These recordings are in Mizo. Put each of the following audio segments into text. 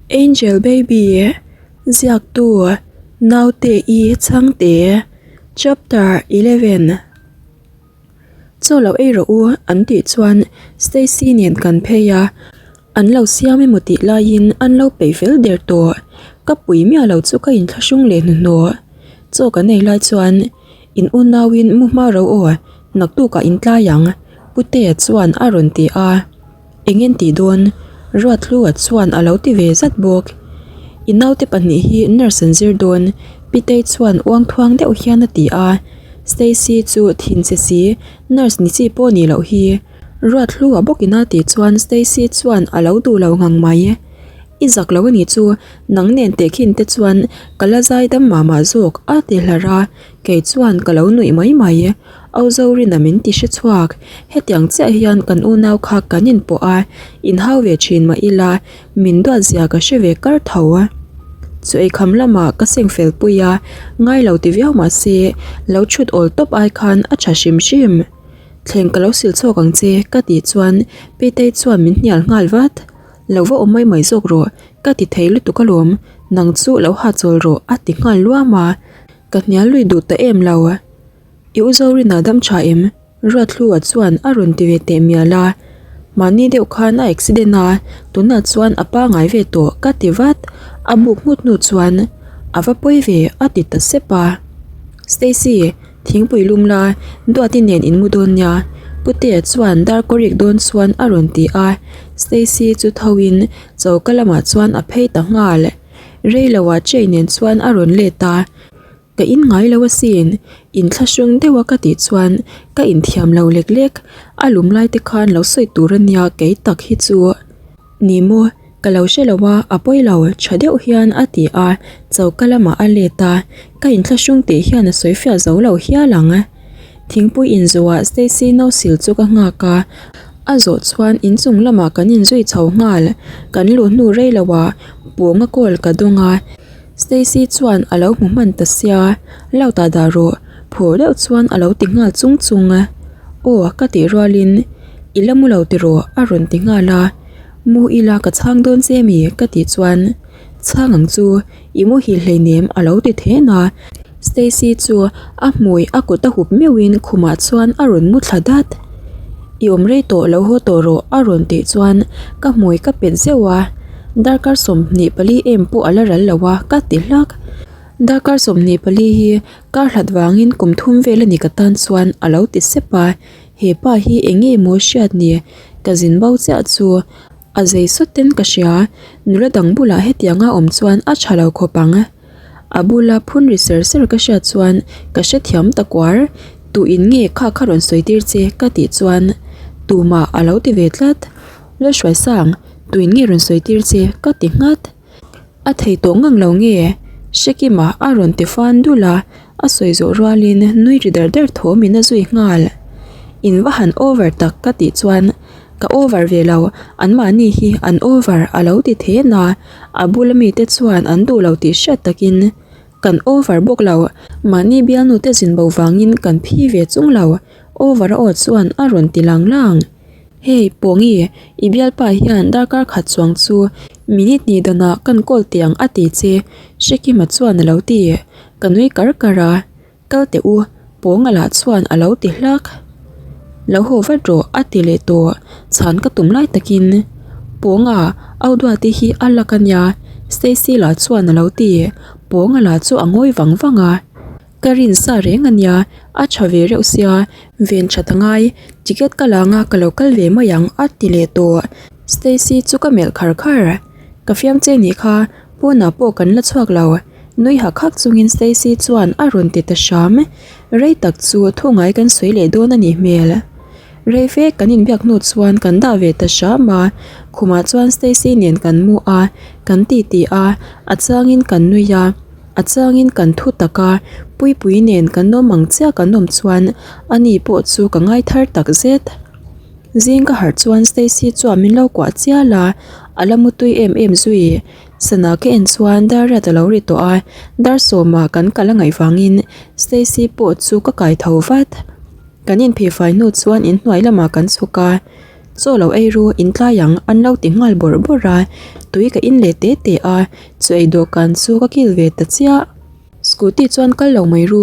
Angel Baby ziaktu Naute i Chhangte Chapter 11 Chaw lo ei rawh u an tih chuan Stacy nen kan phei a, an lo siam emaw tih laiin an lo peih fel der tawh. Ka pui miah lo chu ka inthlahrung leh hnuhnawh. Chaw kan ei lai chuan in unauin mu hma ro aw naktukah in tlai ang Putea chuan a rawn ti a. Eng en tih dawn? Ruathlua chuan a lo ti ve zat bawk. I naute pahnih hi nurse an zir dawn, Pitei chuan uang thuang deuh hian a ti a. Stacy chu thin che si, nurse ni chi pawh nih loh hi. Ruathlua bawkin a tih chuan Stacy chuan a lo duh lo ngang mai. I zak lo a nih chu, nang nen tehkhin te chuan ka la zai dam mah mah zawk a ti hlar a. Kei chuan ka lo nuih mai mai. Au Zorina min ti hre chhuak. Hetiang chiah hian kan unau kha kan inpawh a, inhau ve thin mah ila min duat zia ka hre ve kar tho. Chu eikham lamah ka seng fel pui a, ngai lo ti viau mah se lo chhut awl tawp ai khan a tha hrim hrim. Thleng ka lo sil chhuak ang che ka tih chuan Pitei chuan min hnial nghal vat. Lo va awm mai mai zawk rawh ka ti thei lutuk alawm, nang chu lo hahchawl rawh a ti nghal luam a. Ka hnial lui duh ta em lo. I u Zorina dam tha em? Ruathlua chuan a rawn ti ve teh mial a. Mahni deuh khan a accident a, tunah chuan a pangai ve tawh ka ti vat. A buk nghut hnu chuan a va pawi ve a ti ta sep a. Stacy, thingpui lum la, Duati nen in mu dawn nia. Putea chuan dar kawrik dawn chuan a rawn ti a. Stacy chu tho in choka lamah chuan a phei ta nghal. Reiloah Jay nen chuan a rawn let a, Ka in ngai lo asin, inthlahrung deuha ka tih chuan ka inthiam lo lek lek, a lum lai te khan lo sawi tur a nia kei tak hi chu. Ni maw, ka lo hre lo a, a pawi lo, tha deuh hian a ti a, choka lamah a let a, ka inthlahrung tih hian a sawi fiah zo lo hial ang. Thingpui inzawhah Stacy no sil chu ka nghak a, a zawh chuan inchung lamah kan inzui chho nghal, kan luh hnu rei loah pawnga call ka dawng a, Stacy chuan a lo hmu hman ta sia, lo ta dah rawh, phur deuh chuan a lo ti nghal chung chung a, aw ka tih rualin i la mu lo tiraw a rawn ti nghal a, mu ila ka chhang dawn che mi ka tih chuan chhang ang chu i muhil hleinem a lo ti then a, Stacy chu a hmui a kut a hup meuhin khumah chuan a rawn mu thla dat, I awm rei tawh lo haw tawh rawh a rawn tih chuan ka hmui ka pet zeuh a, darkar 24 em pawh a la ral lo a ka ti hlak. Darkar 24 hi kar hlat vangin kum thum vel a ni ka tan chuan a lo ti sep a, he pa hi eng nge maw hriat ni ka zin bo chiah chu a zei sawt ten ka hria, nula dang bulah hetianga awm chuan a tha lo khawp ang. A bula phun ri ser ser ka hriat chuan ka hrethiam ta kuar, tu in nge kha kha rawn sawi tir che ka tih chuan tumah a lo ti ve tlat. Lalhruaisang, tu in nge rawn sawi tir che ka ti nghat. A thei tawh ngang lo nge? Hrekima a rawn ti fan dul a, a sawi zawh rualin nui ri der der thawmin a zui nghal. In va han over tak ka tih chuan Ka over ve lo, anmahni hi an over a lo ti then a, a bula mite chuan an duh lo tih hriat takin kan over bawk lo, mahni bialnu te zin bo vangin kan phi ve chung lo, over a aw chuan a rawn ti lang lang. Hey Pawngi, i bialpa hian darkar khat chuang chu minute hnih danah kan call tiang a ti che, Hrekima chuan a lo ti, ka nui kar kar a. Kal teh u, Pawnga lah chuan a lo ti hlak. Lo haw vat rawh a ti leh tawh, chhan ka tum lai takin. Pawnga, au Duati hi a lak a nia, Stacy lah chuan a lo ti. Pawnga lah chu a ngawi vang vang a. Ka rin sa reng a nia, a tha ve reuh sia, ven that a ngai, ticket ka la anga ka lo kal ve mai ang a ti leh tawh. Stacy chu ka melh khar khar. Ka fiam che nih kha, Pawnah pawh kan la chhuak lo, nui hak hak chungin Stacy chuan a rawn ti ta hram. Rei tak chu thu ngai kan sawi leh dawn a nih hmel. Rei fe kan inbiak hnu chuan kan dah ve ta hram a, khumah chuan Stacy nen kan mu a, kan titi a, a changin kan nui a, a changin kan thu tak a, Puipui nen kan awm ang chiah kan awm chuan ani pawh chu ka ngai thar tak zet. Zing ka harh chuan Stacy chuan min lo kuah chial a, a la mutui em em zui. Sana ka en chuan dar riat a lo ri tawh a, dar sawmah kan kal a ngaih vangin Stacy pawh chu ka kai tho vat. Kan inphei fai hnu chuan inhnuai lamah kan chhuk a. Chaw lo ei ru, in tlai ang an lo ti nghal bawrh bawrh a, tui ka in leh te te a, chaw ei dawhkan chu ka kil ve ta chiah. Scooty chuan kal lo mai ru,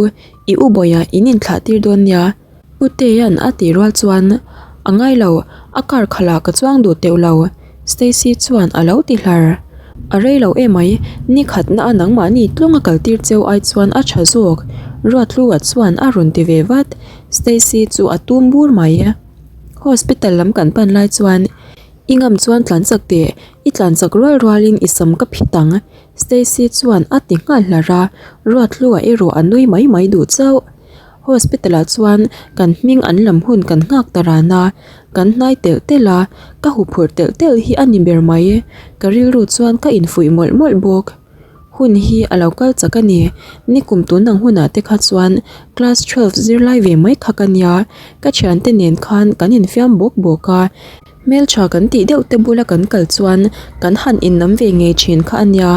i u bawiah in inthlah tir dawn nia. Putea'n a tih rual chuan, A ngai lo, a car khalh ah ka chuang duh teuh lo, Stacy chuan a lo ti hlar. A rei lo emai, ni khatna a nangmahni tlawng a kal tir cheu ai chuan a tha zawk, Ruathlua chuan a rawn ti ve vat, Stacy chu a tum bur mai. Hospital lam kan pan lai chuan, I ngam chuan tlan chak teh, i tlan chak rual rualin i sam ka phit ang, Stacy chuan a ti nghal hlar a, Ruathlua erawh a nui mai mai duh chauh. Hospital ah chuan kan hming an lam hun kan nghak ta ran a, kan hnai telh telh a, ka huphurh telh telh hi a ni ber mai. Ka rilru chuan ka infuih mawlh mawlh bawk. Hun hi a lo kal chak a ni, nikum tun ang hunah te kha chuan class twelve zirlai ve mai kha ka nia, ka thiante nen khan kan infiam bawk bawk a. Hmeltha kan tih deuh te bula kan kal chuan kan han innam ve ngei thin kha a nia.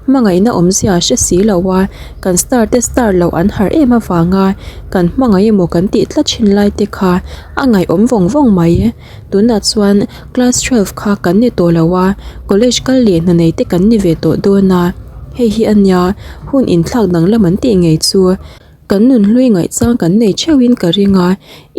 Hmangaihna awmzia hre si lo a, kan star te star loh an harh em avanga kan hmangaih emaw kan tih tlat thin lai te kha a ngaihawm vawng vawng mai. Tunah chuan class twelve kha kan ni tawh lo a, college kal leh hna nei te kan ni ve tawh dawn a. Hei hi a nia, hun inthlak danglam an tih ngei chu. Kan nunhlui ngaihchang kan nei theuhin ka ring a,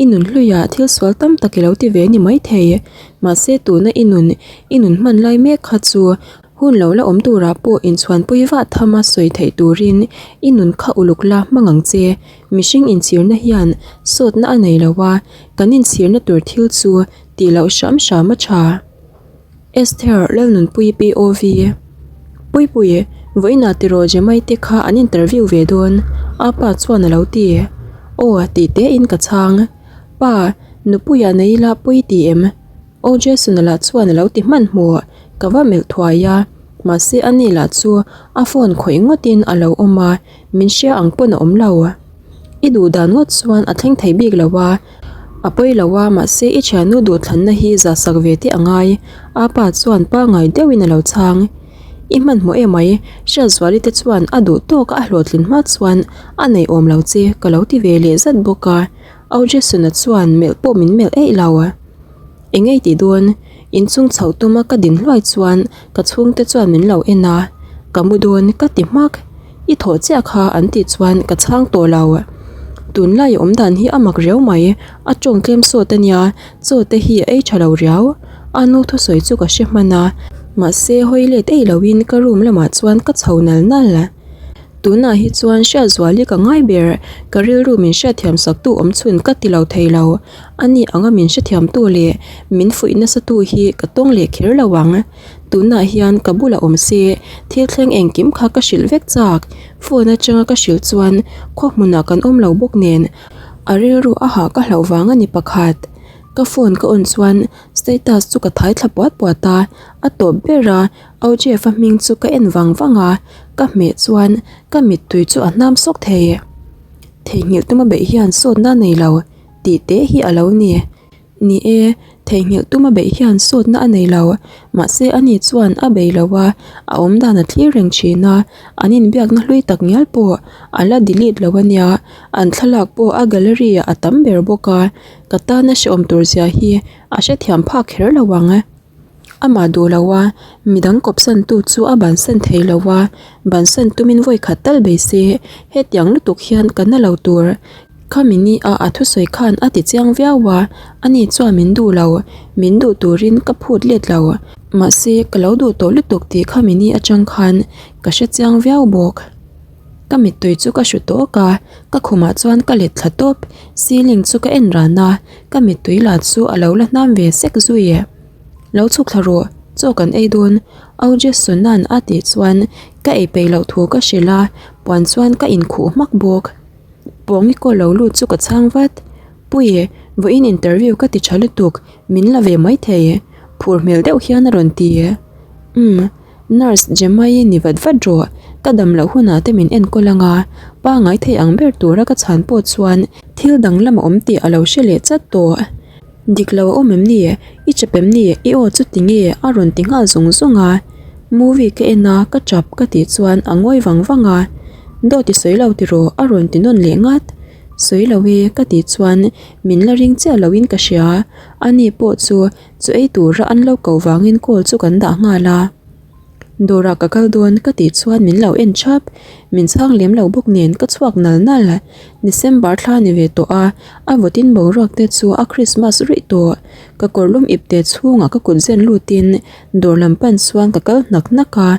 i nunhluiah thil sual tam tak i lo ti ve ni maithei. Mahse tuna i nun, i nun hman lai mek kha chu hun lo la awm turah pawh inchhuanpui vah tham a sawi theih turin i nun kha uluk la hmang ang che. Mihring inchhirna hian sawtna a nei lo a, kan inchhirna tur thil chu tih loh hram hram a tha. Esther Lalnunpuii POV Puipui, vawiinah tiraw Jemai te kha an interview ve dawn, apa chuan a lo ti. Aw tih tein ka chhang. Pa, nupuiah nei ila pawi ti em? Aw Jason-a lah chuan a lo ti hmanhmawh, ka va melh thuai a. Mahse ani lah chu a phone khawih ngawtin a lo awm a, min hria ang pawn a awm lo. I duh dan ngawt chuan a thleng thei bik lo a, a pawi lo a mahse i thiannu duhthlanna hi zah sak ve te a ngai, a pa chuan pangngai deuhin a lo chhang. I hmanhmawh emai, Hriatzuali te chuan a duh tawk a hlawhtlin hma chuan a nei awm lo che ka lo ti ve leh zat bawk a, Au Jason-a chuan melh pawh min melh eih lo. Eng ei tih dawn? Inchung chhoh tuma ka din hluai chuan ka chhungte chuan min lo en a, ka mu dawn ka ti hmak. I thawh chiah kha an tih chuan ka chhang tawh lo. Tunlai awm dan hi a mak riau mai, a tawng tlem sawt a nia, chaw te hi a ei tha lo riau. A nu thusawi chu ka hre hman a, mahse hawi let eih loin ka room lamah chuan ka chho nal nal. Tunah hi chuan Hriatzuali ka ngai ber, ka rilru min hriatthiam saktu awm chhun ka ti lo thei lo. A ni anga min hrethiamtu leh min fuih nasatu hi ka tawng leh kher lo ang. Tunah hian ka bulah awm se, thil thleng engkim kha ka hrilh vek chak. Phone atanga ka hrilh chuan khaw hmunah kan awm lo bawk nen a rilru a hah ka hlauh vang a ni pakhat. Ka phone ka on chuan status chu ka thai thla puat puat a, a tawp ber a Aujeff-a hming chu ka en vang vang a, ka hmeh chuan ka mittui chu a hnam sawk thei. Theihnghilh tuma beih hian sawtna a nei lo. Tih te hi a lo ni. Ni e, theihnghilh tuma beih hian sawtna a nei lo. Mahse ani chuan a bei lo a, a awm dan a thlir reng thin a, an inbiakna hlui tak ngial pawh a la delete lo a nia, an thlalak pawh a gallery ah a tam ber bawk a, ka tana hrehawm tur zia hi a hrethiam phak kher lo ang. Amah duh lo a, midang kawpsantu chu a bansan thei lo a, bansan tumin vawi khat tal bei se, hetiang lutuk hian ka na lo tur. Khami ni a a thusawi khan a ti chiang viau a, ani chuan min duh lo, min duh turin ka phut let lo. Mahse, ka lo duh tawh lutuk tih khami ni atang khan ka hre chiang viau bawk. Ka mittui chu ka hru tawk a, ka khumah chuan ka let thla tawp, ceiling chu ka en ran a, ka mittui lah chu a lo la hnam ve sek zui e. Lo chhuk thla rawh, chaw kan ei dawn, Au Jason-a'n a tih chuan ka ei peih loh thu ka hrilh a, puan chuan ka inkhuh hmak bawk. Pawngi kaw lo lut chu ka chhang vat, Puii, vawiin interview ka ti tha lutuk, min la ve maithei, phur hmel deuh hian a rawn ti. Umm. Nurse Jemai ni vat vat rawh, ka dam loh hunah te min enkawl ang a, pangai thei ang ber tura ka chhan pawh chuan thil danglam a awm tih a lo hre leh chat tawh. Dik lo a awm em ni? I chap em ni? I aw chu tinge? a rawn ti nghal zung zung a. Movie ka en a, ka chap ka tih chuan a ngawi vang vang a. Dawt i sawi lo tiraw? a rawn ti nawn leh ngat. Sawi lo e ka tih chuan min la ring chiah loin ka hria. Ani pawh chu chu ei tura an lo ko vangin call chu kan dah nghal a. Dawrah ka kal dawn ka tih chuan min lo en thap. Min chhang lem lo bawk nen ka chhuak nal nal. December thla ni ve tawh a, a vawtin boruak te chu a Christmas ruih tawh. Ka kawrlum ipte chhungah ka kut zen lutin dawr lam pan chuan ka kal hnak hnak a.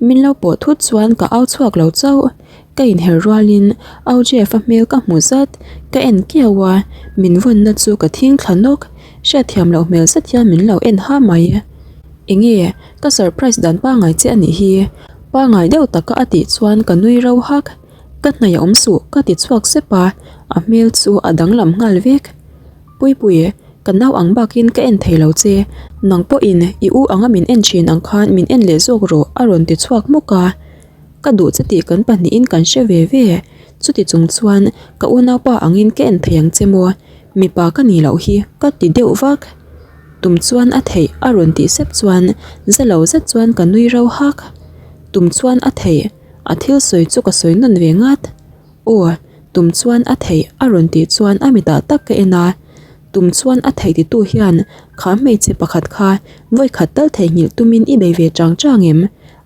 Min lo pawh thut chuan ka au chhuak lo chauh. Ka inher rualin Au Jeff-a hmel ka hmu zat. Ka en kiau a, min vawnna chu ka thing thla nawk. Hriatthiam loh hmel zet hian min lo en ha mai. Enge, ka surprise dan pangai che a nih hi. Pangai deuh taka a tih chuan ka nui ro hak. Ka hnaih a awm suh ka ti chhuak sep a, a hmel chu a danglam nghal vek. Puipui, ka nau ang bakin ka en thei lo che, nang pawhin i u anga min en thin ang khan min en leh zawk rawh a rawn ti chhuak hmawk a. Ka duh che tih kan pahnihin kan hre ve ve, chuti chung chuan ka unaupa angin ka en thei ang che maw, mipa ka nih loh hi ka ti deuh vak. Tum chuan a theih a rawn tih sep chuan za lo zet chuan ka nui rau hak. Tum chuan a theih, a thil sawi chu ka sawi nawn ve ngat. Aw, tum chuan a theih a rawn tih chuan a mitah tak ka en a, tum chuan a theih titu hian kha hmeichhe pakhat kha vawikhat tal theihnghilh tumin i bei ve chang chang em?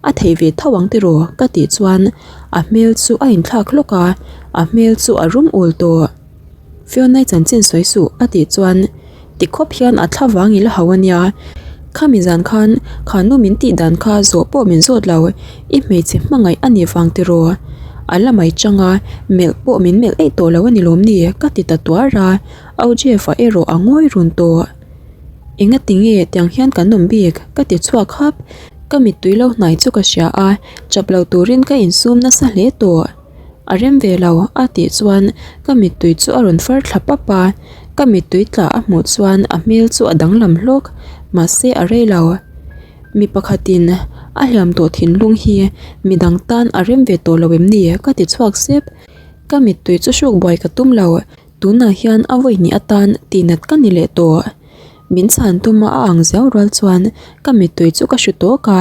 A theih ve tho ang tiraw? ka tih chuan a hmel chu a inthlak hlawk a, a hmel chu a rum ul tawh. Fiona-i chanchin sawi suh a tih chuan ti khawp hian a thla vang i la hau a nia. Khami zan khan kha nu min tih dan kha zawh pawh min zawt lo, i hmeichhe hmangaih a nih vang tiraw? A la mai chang a, melh pawh min melh eih tawh lo a ni lawm ni? ka ti ta tuar a, Au Jeff-a erawh a ngawi run tawh. Engati nge tiang hian kan awm bik? ka ti chhuak hap. Ka mittui lo hnai chu ka hria a, chap lo turin ka insum nasa hle tawh. A rem ve lo a tih chuan ka mittui chu a rawn far thla pap a, ka mittui tla a hmuh chuan a hmel chu a danglam hlawk, mahse a rei lo. Mi pakhatin a hliam tawh thinlung hi midang tan a rem ve tawh lo em ni ka ti chhuak sep. Ka mittui chu hruk buai ka tum lo, tunah hian a vawi hnih atan tihnat ka ni leh tawh. Min chhan tuma a ang ziau rual chuan ka mittui chu ka hru tawk a.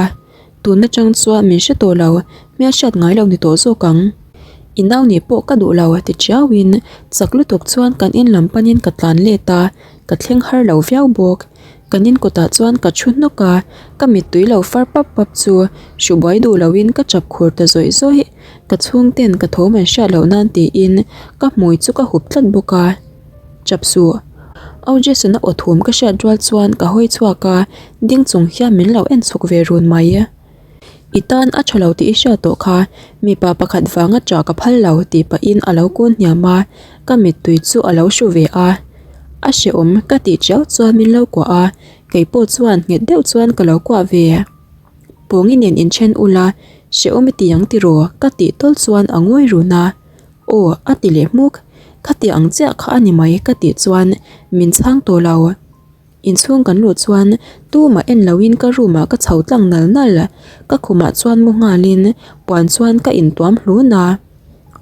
Tun atang chuan min hre tawh lo, hmelhriat ngai lo ni tawh zawk ang. I nau nih pawh ka duh lo ti chiauin chak lutuk chuan kan in lam panin ka tlan let a, ka thleng har lo viau bawk. Kan in kawtah chuan ka thu hnawk a, ka mittui lo far pap pap chu hrubuai duh loin ka chap khur ta zawih zawih. Ka chhungten ka thawm an hriat loh nan tiin ka hmui chu ka hup tlat bawk a. Chap suh. Au Jason-a aw thum ka hriat rual chuan ka hawi chhuak a, ding chung hian min lo en chhuk ve run mai. I tan a tha lo tih i hriat tawh kha, mipa pakhat vanga ṭah ka phal lo tih pahin a lo kun hniam a, ka mittui chu a lo hru ve a. A hrehawm ka tih chiau chuan min lo kuah a, kei pawh chuan nghet deuh chuan ka lo kuah ve. Pawngi nen inthen ula, hrehawm i ti ang tiraw ka tih tawl chuan a ngawi run a. Aw a ti leh hmuk, khati ang chiah kha a ni mai ka tih chuan min chhang tawh lo. Inchhung kan luh chuan tumah en loin ka room ah ka chho tlang nal nal, ka khumah chuan mu nghalin puan chuan ka intuam hlun a.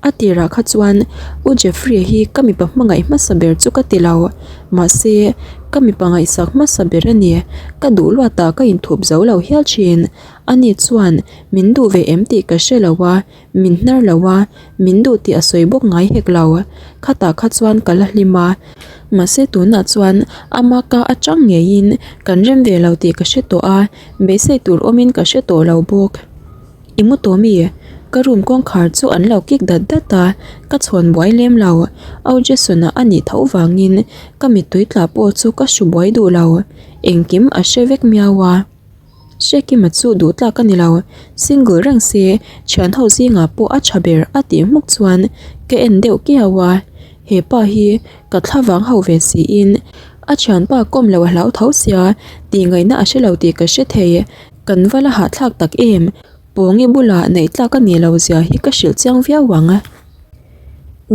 A tirah kha chuan U Jeffrey hi ka mipa hmangaih hmasa ber chu ka ti lo, mahse ka mipa ngaihsak hmasa ber a ni, ka duh luatah ka inthup zo lo hial thin. Ani chuan min duh ve em tih ka hre lo a, Min hnar lo a, min duh tih a sawi bawk ngai hek lo. Khatah kha chuan ka la hlim a, mahse tunah chuan ama ka atang ngeiin kan rem ve lo tih ka hre tawh a, beisei tur awmin ka hre tawh lo bawk. I mu tawh mi? Ka room kawngkhar chu an lo kik dat dat a, ka chhawn buai lem lo. Au Jason-a a nih tho vangin ka mittui tla pawh chu ka hru buai duh lo. Engkim a hre vek miau a. Hrekima chu duh tlak a ni lo, single reng se thian ho zingah pawh a tha ber a tih hmuk chuan ka en deuh kiau a, he pa hi ka thla vang ho ve siin a thianpa kawm lo a hlau tho sia tih ngaihna a hre lo tih ka hre thei, kan va la hahthlak tak em, Pawngi bulah neih tlak a nih loh zia hi ka hrilh chiang viau ang.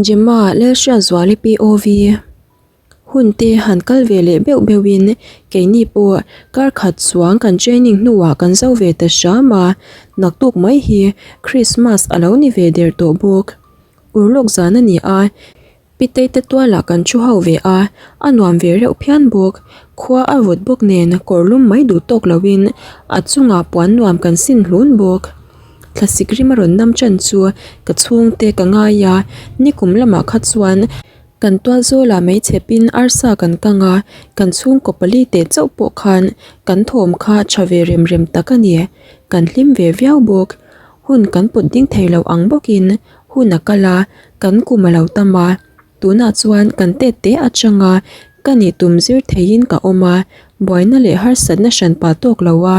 Gemma Lalhriatzuali POV. Hun te han kal ve leh beuh beuhin keini pawh kar khat chuang kan training hnuah kan zo ve ta hram a, naktuk mai hi Christmas a lo ni ve der tawh bawk. Urlawk zan a ni a, Pitei te tualah kan thu ho ve a, a nuam ve reuh phian bawk. Khua a vawt bawk nen kawrlum mai duh tawk loin a chungah puan nuam kan sin hlun bawk. Thlasik rim a rawn nam ṭan chu ka chhungte ka ngai a, nikum lamah kha chuan kan tual zawlah mai chhepin arsa kan kang a, kan chhungkaw pali teh chauh pawh khan kan thawm kha tha ve rem rem tak a ni. Kan hlim ve viau bawk. Hun kan put ding thei lo ang bawkin hun a kal a, kan kum a lo tam a. Tunah chuan kan tet te atanga ka nih tum zir theiin ka awm a, buaina leh harsatna hran pah tawk lo a,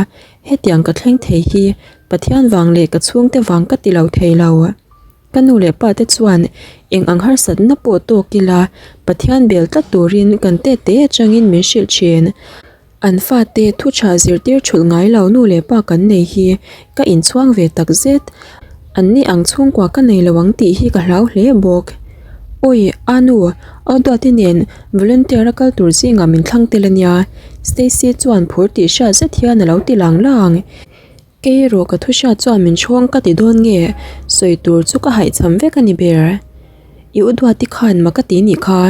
hetiang ka thleng thei hi Pathian vang leh ka chhungte vang ka ti lo thei lo. Ka nu leh pa te chuan eng ang harsatna pawh tawk ila Pathian bel tlat turin kan tet te atangin min hrilh thin. An fate thu tha zirtir thulh ngai lo nu leh pa kan nei hi ka inchhuang ve tak zet. An ni ang chhungkua ka nei lo ang tih hi ka hlau hle bawk. Awi, a nu, Auduati nen volunteer a kal tur zingah min thlang tel a nia, Stacy chuan phur tih hriat zet hian a lo ti lang lang. Kei erawh ka thu hriat chuan min chhawng ka ti dawn nge? Sawi tur chu ka haihcham vek a ni ber. I u Duati khan mak a ti nih kha,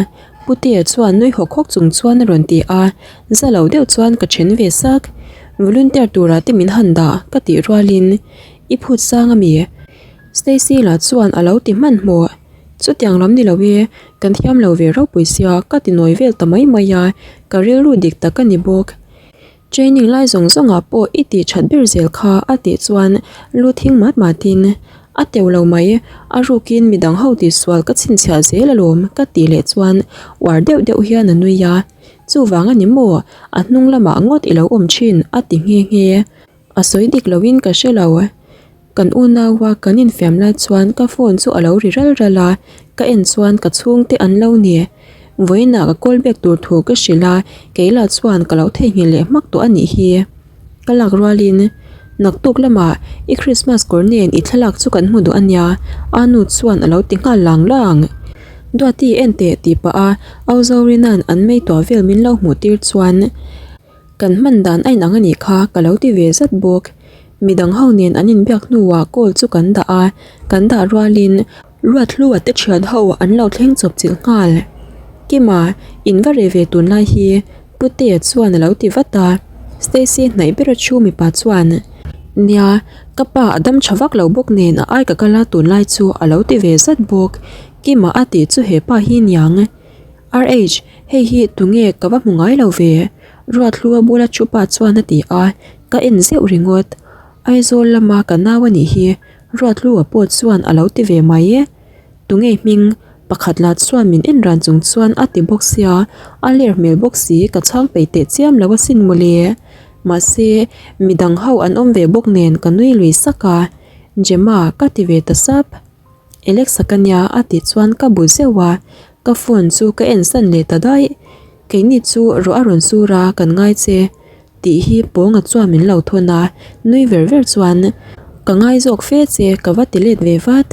Putea chuan nui hawk hawk chung chuan a rawn ti a, za lo deuh chuan ka then ve sak. Volunteer turah te min han dah ka tih rualin i phut sang a mi? Stacy lah chuan a lo ti hmanhmawh. Chutiang lam ni lo e, kan thiam lo ve ropui sia ka ti nawi vel ta mai mai a, ka rilru dik tak a ni bawk. Training lai zawng zawngah pawh i tih that ber zel kha a tih chuan lu thing mat matin a teu lo mai, a rukin midang ho tihsual ka chhinchhiah zel alawm ka tih leh chuan uar deuh deuh hian a nui a, chuvang a ni maw a hnung lamah ngawt i lo awm thin a ti nghe nghe. A sawi dik loin ka hre lo. Kan unaua kan infiam lai chuan ka phone chu a lo ri ral ral a, ka en chuan ka chhungte an lo ni. Vawiinah ka call back tur thu ka hrilh a, kei lah chuan ka lo theihnghilh leh hmak tawh a nih hi. Ka lak rualin, Naktuk lamah i Christmas kawr nen i thlalak chu kan hmu duh a nia, a nu chuan a lo ti nghal lang lang. Duati en teh tih pah a, Au Zorina'n an mei tuah vel min lo hmuh tir chuan, Kan hman dan a inang a nih kha ka lo ti ve zat bawk. Midang ho nen an inbiak hnuah call chu kan dah a, kan dah rualin Ruathlua te thian ho an lo thleng chawp chilh nghal. Kima, in va reh ve tunlai hi Putea chuan a lo ti vat a, Stacy hnaih bera thu mipa chuan, Nia, ka pa a dam tha vak lo bawk nen a ai ka kal a tunlai chu a lo ti ve zat bawk. Kima a tih chu hepa hi niang. RH, hei hi tunge ka va hmu ngai lo ve? Ruathlua bula thu pa chuan a ti a, ka en zeuh ringawt. Aizawl lama ka nau a nih hi, Ruathlua pawh chuan a lo ti ve mai e. Tunge hming? Pakhat lah chuan min en ran chung chuan a ti bawk sia, a ler hmel bawk si ka chhang peih teh chiam lo asin mawle. Mahse, midang ho an awm ve bawk nen ka nui lui sak a, Gemma ka ti ve ta sap. Alexa ka nia a tih chuan ka bu zeuh a, ka phone chu ka en san leh ta daih. Keini chu ruah a rawn sur a, kan ngai che tih hi Pawnga chuan min lo thawn a, nui ver ver chuan ka ngai zawk fe che ka va ti let ve vat.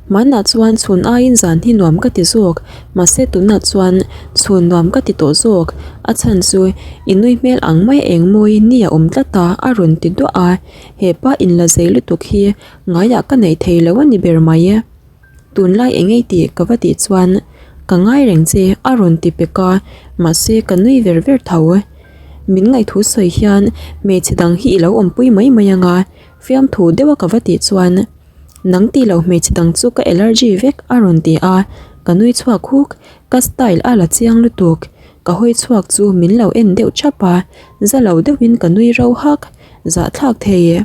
Hmanah chuan chhun aiin zan hi nuam ka ti zawk, mahse tunah chuan chhun nuam ka ti tawh zawk, a chhan chu i nui hmel ang mai eng mawi ni a awm tlat a a rawn ti duah a, hepa inla zei lutuk hi Ngaiah ka neih thei lo a ni ber mai e. Tunlai eng ei tih ka va tih chuan ka ngai reng che a rawn ti pek a, mahse ka nui ver ver tho. Min ngaihthu sawi hian hmeichhe dang hi i lo awmpui mai mai ang a, fiamthu deuha ka va tih chuan nang tih loh hmeichhe dang chu ka allergy vek a rawn ti a, ka nui chhuak huk, ka style a la chiang lutuk. Ka hawi chhuak chu min lo en deuh thap a, za lo deuhin ka nui ro hak, zahthlak thei e.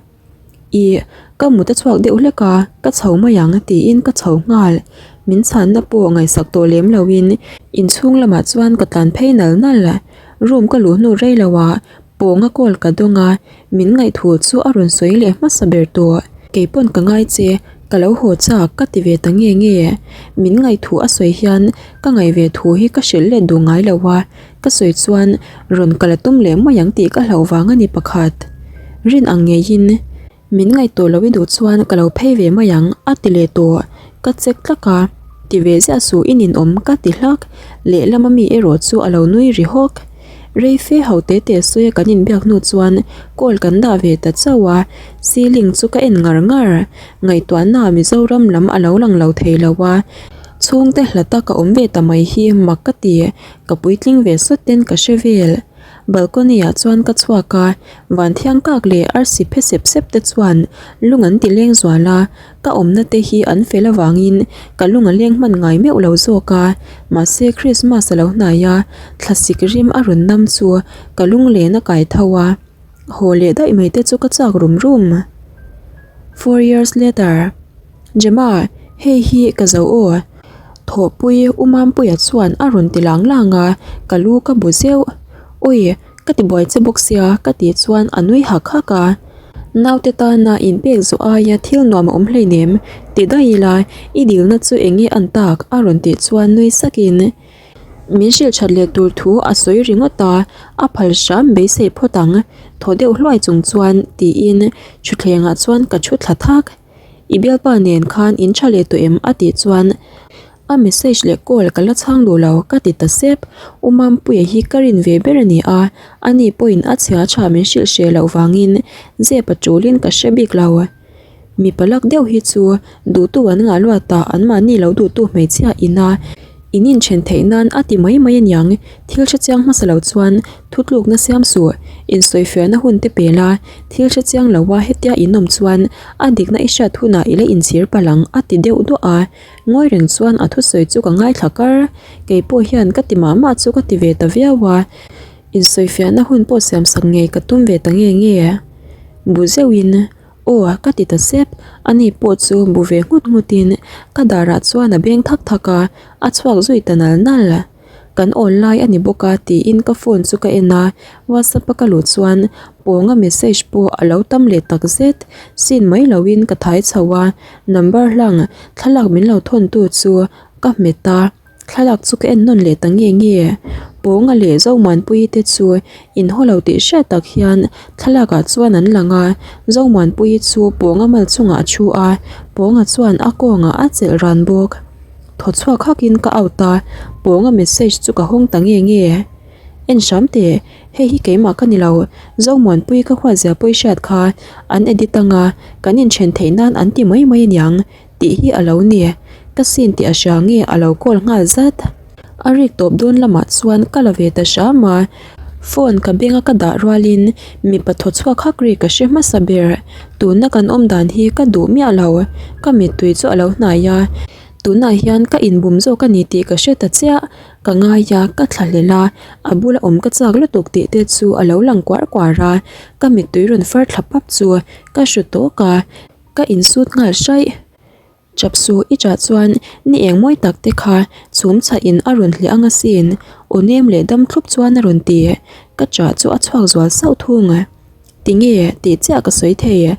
Ih, ka mut a chhuak deuh hlek a, ka chho mai ang tiin ka chho nghal. Min chhanna pawh ngaihsak tawh lem loin inchhung lamah chuan ka tlan phei nal nal. Room ka luh hnu rei lo ah pawnga call ka dawng a, min ngaihthu chu a rawn sawi leh hmasa ber tawh. Keipawn ka ngai che, ka lo haw chak ka ti ve ta nge nge. Min ngaihthu a sawi hian ka ngaih ve thu hi ka hrilh let duh ngai lo a, Ka sawi chuan rawn kal a tum leh mai ang tih ka hlauh vang a ni pakhat. Rin ang ngeiin min ngaihtuah loh i duh chuan ka lo phei ve mai ang a ti leh tawh. Ka check tlak a, ti ve ziah suh i ninawm ka ti hlak. Lehlam ami erawh chu a lo nui ri hawk. Rei fe ho te te sawi a kan inbiak hnu chuan call kan dah ve ta chauh a, ceiling chu ka en ngar ngar. Ngaihtuahna Mizoram lam a lo lang lo thei lo a, chhungte hla taka awm ve ta mai hi mak ka ti. Ka puitling ve sawt ten ka hre vel. Balcony ah chuan ka chhuak a, van thiang kak leh arsi phe sep sep te chuan lung an ti leng zual a, ka awmna te hi an fel avangin ka lung a leng hman ngai meuh lo zawk a, mahse Christmas a lo hnai a, thlasik rim a rawn nam chu ka lung len a kai tho a, haw leh daih mai te chu ka chak rum rum. Four years later. Gemma, hei hi ka zo aw. Thawhpui U Mampuia chuan a rawn ti lang lang a, ka lu ka bu zeuh. Ui, ka ti buai che bawk sia ka tih chuan a nui hak hak a. Naute tana inpek zawh aia thil nuam a awm hleinem, ti daih ila i dilna chu eng nge an tak a rawn tih chuan nui sakin min hrilh that leh tur thu a sawi ringawt a, a phal hram beisei phawt ang, thaw deuh hluai chung chuan tiin thutthlengah chuan ka thu thla thak. I bialpa nen khan in tha leh tawh em? a tih chuan a message leh call ka la chhang duh lo ka ti ta sep. U Mampuia hi ka rin ve ber a ni a, ani pawhin a chhia tha min hrilh hreh loh vangin zep a tulin ka hre bik lo. Mipa lak deuh hi chu duhtu an ngah luat a, anmahni lo duhtu hmeichhia ina in inthen theih nan a ti mai mai aniang. Thil hrechiang hmasa lo chuan thutlukna siam suh, insawifiahna hun te pe la, thil hrechiang lo a hetia in awm chuan a dikna i hriat hunah i la inchhir palh ang a ti deuh duah a, ngawi reng chuan a thusawi chu ka ngaithla kar, kei pawh hian ka ti mah mah chu ka ti ve ta viau a, insawifiahna hun pawh siam sak ngei ka tum ve ta nge nge. Bu zeuhin aw ka ti ta sep, ani pawh chu bu ve nghut nghutin ka darah chuan a beng thak thak a, a chhuak zui ta nal nal. Kan awn lai a ni bawk a tiin ka phone chu ka en a, whatsapp a ka luh chuan pawnga message pawh a lo tam leh tak zet, scene mai loin ka thai chho a, number hlang thlalak min lo thawn tu chu ka hmet a, thlalak chu ka en nawn leh ta nge nge, pawnga leh Zomuanpuii te chu inhaw lo tih hriat tak hian thlalak ah chuan an lang a, Zomuanpuii chu pawnga mal chungah a thu a, pawnga chuan a kawngah a chelh ran bawk. Thaw chhuak hakin ka out a, pawnga message chu ka hawng ta nge nge. En hram teh, hei hi keimah ka ni lo, Zomuanpui ka huat zia pawh i hriat kha, an edit anga kan inthen theih nan an ti mai mai aniang tih hi a lo ni. Ka scene tih a hria nge a lo call nghal zat. A rik tawp dawn lamah chuan ka la ve ta hram a, phone ka benga ka dah rualin mipa thaw chhuak hak ri ka hre hmasa ber. Tuna kan awm dan hi ka duh miah lo, ka mittui chu a lo hnai a. Tunah hian ka inbum zawk a ni tih ka hre ta chiah, ka ngai a, ka thla hlel a, a bula awm ka chak lutuk tih te chu a lo lang kuar kuar a, ka mittui rawn far thla pap chu ka hru tawk a, ka insut nghal hraih. Chap suh i chah chuan ni eng mawi tak te kha chhum chhah in a rawn hleh ang asin, aw nem leh dam thlup chuan a rawn ti, ka chah chu a chhuak zual sauh thung. Tinge tih chiah ka sawi thei.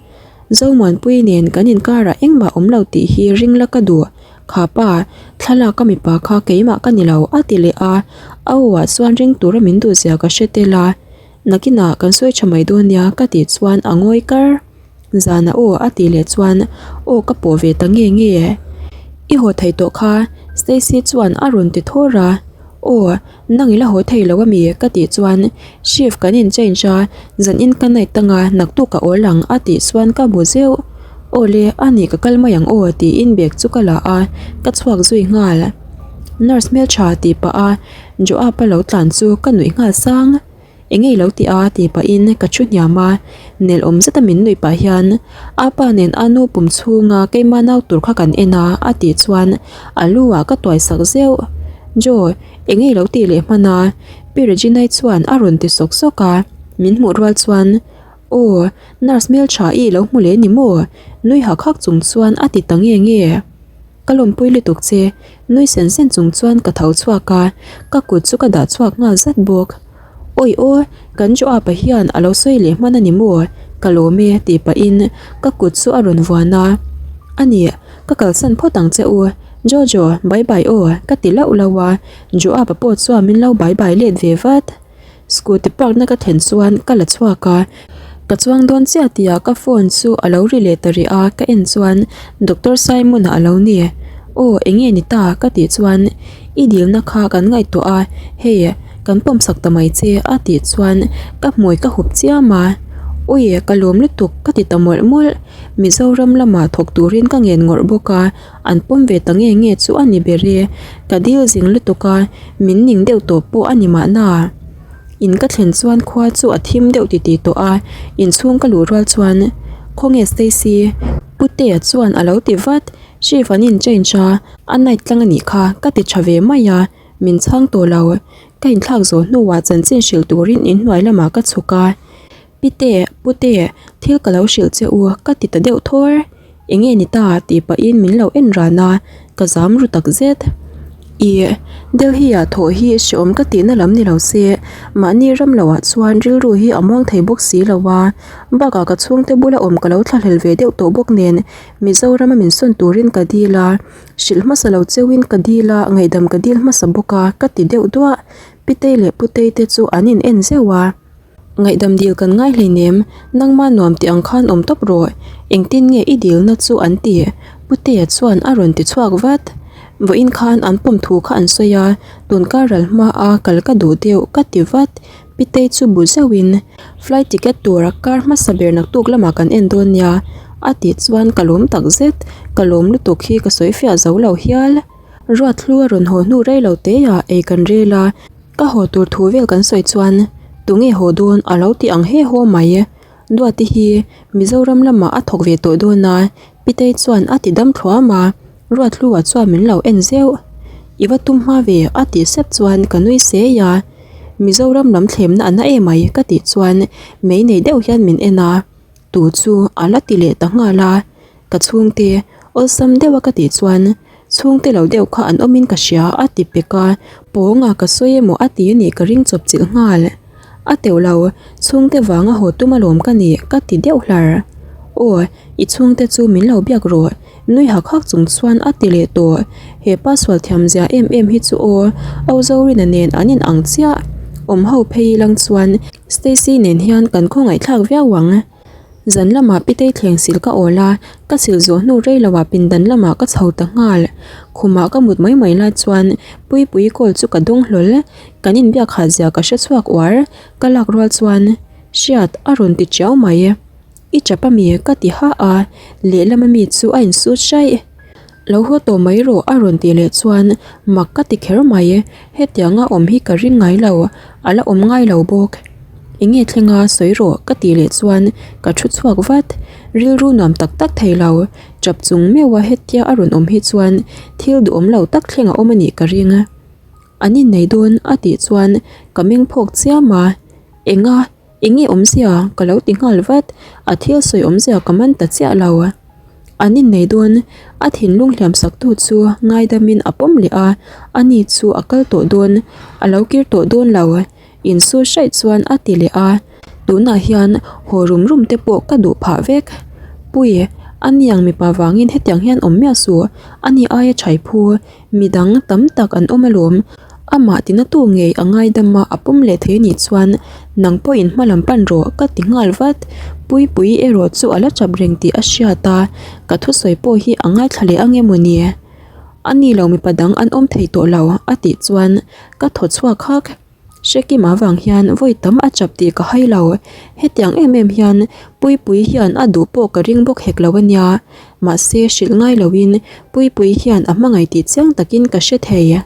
Zomuanpui nen kan inkarah engmah awm lo tih hi ring la ka duh. Kha pa, thlalak a mipa kha keimah ka ni lo a ti leh a, a aw ah chuan ring tura min duh zia ka hre tel a. Nakinah kan sawi tha mai dawn nia ka tih chuan a ngawi kar. Zana aw a tih leh chuan aw ka pawh ve ta nge nge. I haw thei tawh kha Stacy chuan a rawn ti thawr a, aw Nang i la haw thei lo ami? ka tih chuan shift kan in change a, zan in ka night anga naktuk ka awl ang a tih chuan ka bu zeuh. Aw le, a nih ka kal mai ang aw tiin bag chu ka la a, ka chhuak zui nghal. Nurse hmeltha tih pah a Joab a lo tlan chu ka nuih nghal sang. Eng ei lo tih a tih pahin ka thu hniam a, nelawm zeta min nuih pah hian a pa nen a nu pum chhunga keima nau tur kha kan en a a tih chuan a lu ah ka tuai sak zeuh. Joe, eng ei lo tih leh hman a? Pi Regina-i chuan a rawn ti sawk sawk a, min hmuh rual chuan Aw, nurse hmeltha i lo hmu leh ni maw? Nui hak hak chung chuan a ti ta nge nge. Ka lawmpui lutuk che, nui sen sen chung chuan ka tho chhuak a, ka kut chu ka dah chhuak nghal zat bawk. Awi aw, kan Joab-a hian a lo sawi leh hman a ni maw? Ka lawm e tih pahin ka kut chu a rawn vuan a. A ni, ka kalsan phawt ang che u. Jojo, bye bye aw, ka ti lauh lauh a, Joab-a pawh chuan min lo bye bye let ve vat. Scooty park na ka thlen chuan ka la chhuak a, ka chuang dawn chiah tihah ka phone chu a lo ri leh ta rih a, ka en chuan Doctor Simon-a a lo ni. Aw eng nge ni ta ka tih chuan i dilna kha kan ngaihtuah a, hei kan pawm sak ta mai che a tih chuan ka hmui ka hup chiam a, ui ka lawm lutuk ka ti ta mawlh mawlh, Mizoram lamah thawk turin ka ngen ngawrh bawk a, an pawm ve ta nge nge chu a ni ber e, ka dil zing lutuk a. Min ning deuh tawh pawh a ni mahna. In ka thlen chuan khua chu a thim deuh titih tawh a, inchhung ka luh rual chuan Khawnge Stacy? Putea chuan a lo ti vat, Shift an in change a, a night tlang a nih kha ka ti tha ve mai a, min chhang tawh lo. Ka inthlak zawh hnuah chanchin hrilh turin inhnuai lamah ka chhuk a. Pite, Pute, thil ka lo hrilh che u, ka ti ta deuh thawr. Enge ni ta? tih pahin min lo en ran a, ka zam ru tak zet. Ih, Delhi-ah thawh hi hreawm ka tihna lam ni lo se, mahni ram loah chuan rilru hi a muang thei bawk si lo a. Bakah ka chhungte bula awm ka lo thlahlel ve deuh tawh bawk nen, Mizorama min sawn turin ka dil a. Hrilh hmasa lo cheuhin ka dil a, ngaihdam ka dil hmasa bawk a, ka ti deuh duah. Pitei leh Putei te chu an in en zeuh a. Ngaihdam dil kan ngai hleinem, nangma nuam tih ang khan awm tawp rawh, engtin nge i dilna chu an ti? Putea chuan a rawn ti chhuak vat. Vawiin khan an pawm thu kha an sawi a, tunkar ral hmaa kal ka duh deuh ka ti vat. Pitei chu bu zauhin, Flight ticket tura kar hmasa ber naktuk lamah kan en dawn nia, a tih chuan ka lawm tak zet, ka lawm lutuk hi ka sawi fiah zo lo hial. Ruathlu a rawn haw hnu rei lo teah ei kan rel a. Ka haw tur thu vel kan sawi chuan tunge haw dawn a lo ti ang he haw mai. Duati hi Mizoram lamah a thawk ve tawh dawn a, Pitei chuan a ti dam thluam a, Ruathlua chuan min lo en zeuh. I va tum hma ve a tih sep chuan ka nui sei a, Mizoram lam thlemna a na emai ka tih chuan mei nei deuh hian min en a, tu chu a la ti leh ta nghal a. Ka chhungte awlsam deuha ka tih chuan chhungte lo deuh kha an awmin ka hria a ti pek a, pawnga ka sawi emaw a ti anih ka ring chawp chilh nghal. A teuh lo, chhungte vanga haw tum alawm ka nih ka ti deuh hlar. Aw, i chhungte chu min lo biak rawh, nui hak hak chung chuan a ti leh tawh. He pa sual thiam zia em em hi chu aw, Ozorina nen an in ang chiah. Awm ho phei ilang chuan Stacy nen hian kan khawngaihthlak viau ang. Zan lamah Pitei thleng sil ka awl a, ka sil zawh hnu rei loah pindan lamah ka chho ta nghal. Khumah ka mut mai mai lai chuan Puipuii call chu ka dawng hlawl. Kan inbiak hat zia ka hre chhuak uar, ka lak rual chuan Hriat a rawn ti chiau mai. I chap ami? ka ti ha a, lehlam ami chu a insut hraih. Lo haw tawh mai rawh a rawn tih leh chuan mak ka ti kher mai, hetianga awm hi ka ring ngai lo, a la awm ngai lo bawk. Enge thlenga sawi rawh ka tih leh chuan ka thu chhuak vat, rilru nuam tak tak thei lo, chap chung meuha hetia a rawn awm hi chuan thil duhawm lo tak thleng a awm a nih ka ring. An innei dawn a tih chuan ka meng phawk chiam a, enga. Enge awmzia? Ka lo ti nghal vat, a thil sawi awmzia ka man ta chiah lo. An innei dawn, a thinlung hliam sak tu chu ngaidamin a pawm leh a, ani chu a kal tawh dawn, a lo kir tawh dawn lo, insu hraih chuan a ti leh a, tunah hian haw rum rum te pawh ka duh phah vek. Pui, ani ang mipa vangin hetiang hian awm miah suh, ani aia chhai phu, Midang tam tak an awm alawm. Amah tinatu ngei a ngaidam a, a pawm leh thei anih chuan nang pawhin hma lam pan rawh ka ti nghal vat. Puipuii erawh chu a la chap reng tih a hriat a, ka thusawi pawh hi a ngaithla leh ang emaw ni? A ni lo mipa dang an awm thei tawh lo a tih chuan ka thaw chhuak hak. Hrekima vang hian vawi tam a chap tih ka hai lo. Hetiang em em hian Puipuii hian a duh pawh ka ring bawk hek lo a nia. Mahse hrilh ngai loin Puipuii hian a hmangaih tih chiang takin ka hre thei.